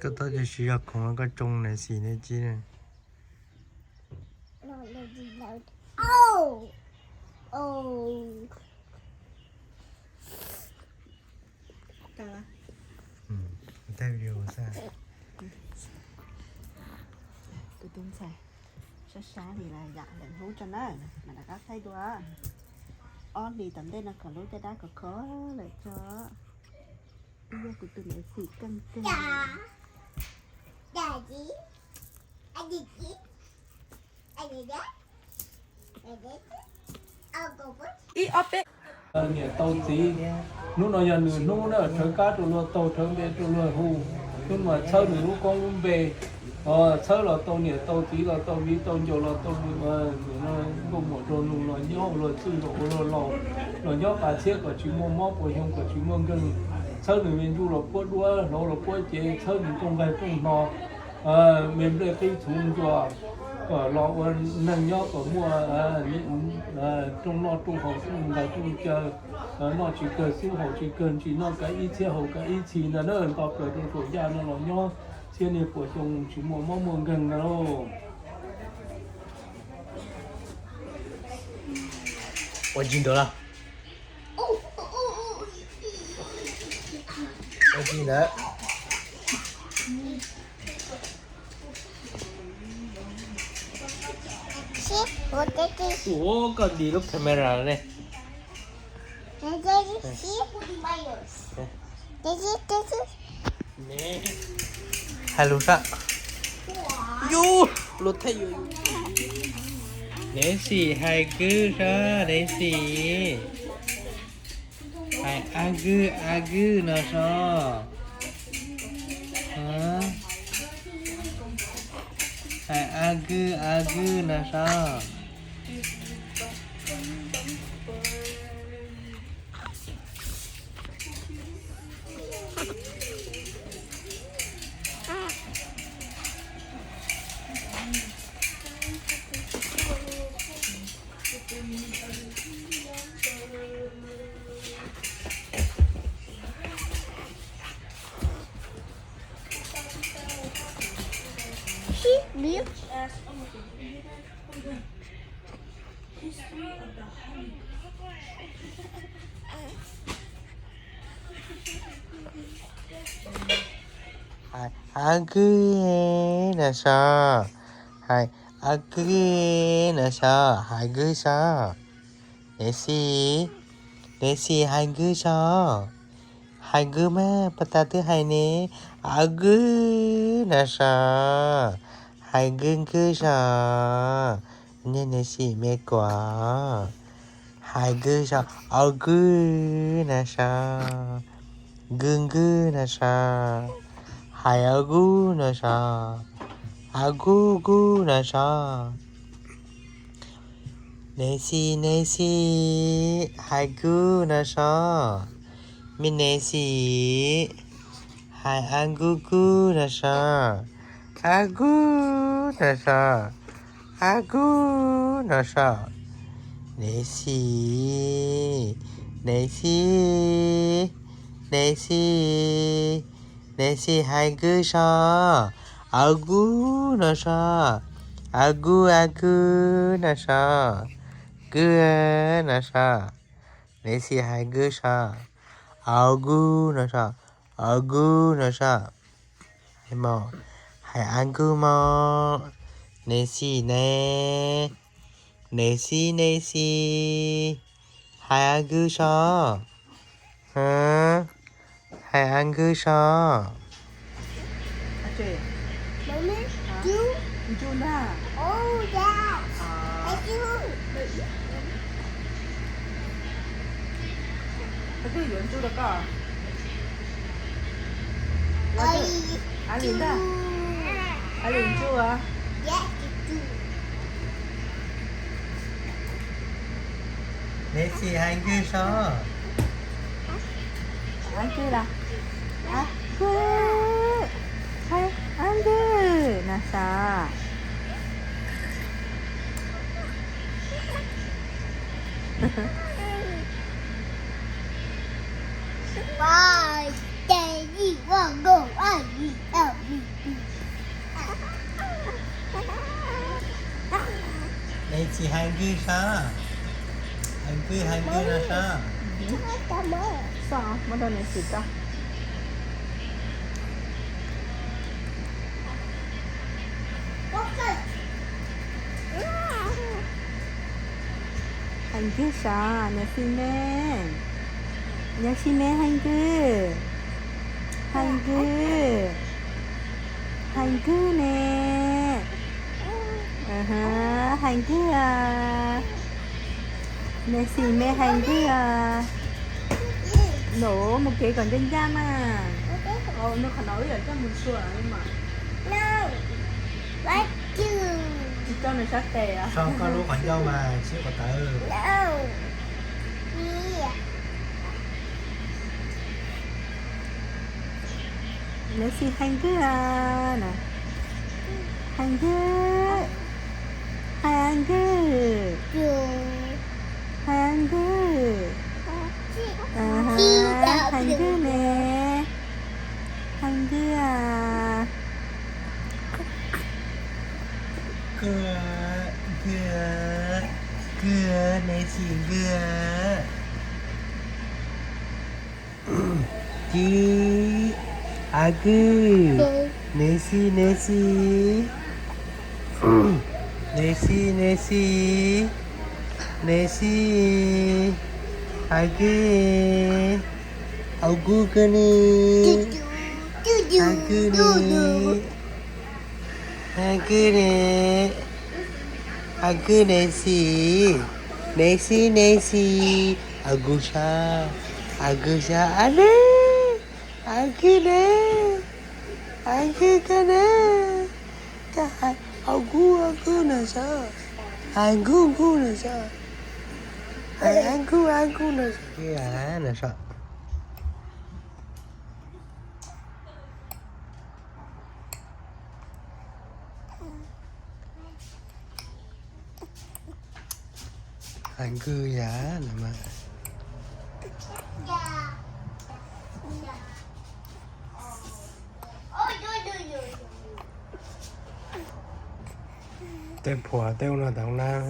Koj tab sis yog khoom koj tsoo na xim ne ci ne. Tag video xwb. Tus tub ntxhais sab sab li las yam lawm hnub tso na, mas rov qab thaij dua. Ob hlis tom ntej no kom lub caj dab khov kho lawm tso. Twb yog kuv tus niam xim keej kawg. Niam tau txiv, hnub no yog nws hnub na, rhawv kab rau luag taug, rhawv npe rau luag hu. Hnub no txhawb nws lub koob lub npe, txhawb los tau niam tau txiv los tau viv tau ncaus los tau nkauj muam nraug nus los nyob ua luag txwj los ua luag laus, los nyob pas txhiab kom tsis muaj mob puas xyoo kom tsis muaj nkeeg. Txhawb nws me ntsuj los puab duab, hlau los puab cev, txhawb nws rooj nqaij rooj hno, me nplej qib txhuv ntsuas, kom los ua neeg nyob kom muaj rooj noj rooj haus rooj nqaij rooj caw, noj tsis kawg xub haus tsis kawg ntsis, noj kav ib txhiab haus kav ib txhis ntag na, nto plaws rau saum yaj no los nyob txhiab niag puas xyoo tsis muaj mob muaj nkeeg ntag lauj. Ua tsis ntawd los? Ua tsis ntawd. Ua koj dim lub camera ne. Hais lus sab. Yus, lus Thaib yus. Nev Xim hais kwj sab, Nev Xim. Hais a kwj a kwj no sab. Hais a kwj a kwj no sab. Hais a kwj no sab. Hais a kwj no sab, hais kwj sab. Nev Xim, Nev Xim hais kwj sab. Hais kwj mas, puag ta twb hais ne. A kwj no sab. Hais kwj kwj sab. Niag Nev Xim me kuam. Hais kwj sab, a kwj no sab. Kwj kwj no sab. Hais a kwj no sab. A kwj kwj no sab. Nev Xim, Nev Xim, hais kwj no sab. Me Nev Xim, hais a kwj kwj no sab. A kwj no sab. A kwj no sab. Nev Xim, Nev Xim, Nev Xim, Nev Xim hais kwj sab. A kwj no sab. A kwj a kwj no sab. Kwj no sab. Nev Xim hais kwj sab. A kwj no sab. A kwj no sab. Hais a kwj mog. Nev Xim ne. Nev Xim, Nev Xim, hais a kwj sab. Hais a kwj sab. Nev Xim hais kwj sab. Hais kwj los? Hais kwj, hais a kwj no sab. Xis hais nkwg sab, hais nkwg, hais nkwg no sab. Muab rau niam xis tso. Hais nkwg sab, niam xis me, niam xis me hais nkwg, hais nkwg, hais nkwg ne. Hais nkwg os, niam xis me hais nkwg os. Nov mus kev kom ncaj ncaj mas. Nws qhov no wb yuav coj mus txua li mas. Tsis coj nws sab tes. So koj lub qhov ncauj mas tsis qhov tawv. Niam xis hais nkwg os, hais nkwg, hais nkwg, hais nkwg, hais nkwg ne, hais nkwg os. Nkwg, nkwg, nkwg, niam xis nkwg. Ci, a kwg, niam xis, niam xis, niam xis, niam xis, niam xis, a kwg, a kwg, kwg ni, a kwg ni, a kwg ni, a kwg, niam xis, niam xis, niam xis, a kwg sab, a kwg sab, a ne, a kwg ne, a kwg, kwg ne, koj hais a kwg, a kwg na sab, hais nkwg, nkwg na sab, hais a kwg, a kwg na sab. Hais nkwg yam no mas. Tej phuam tej ub no tau nab.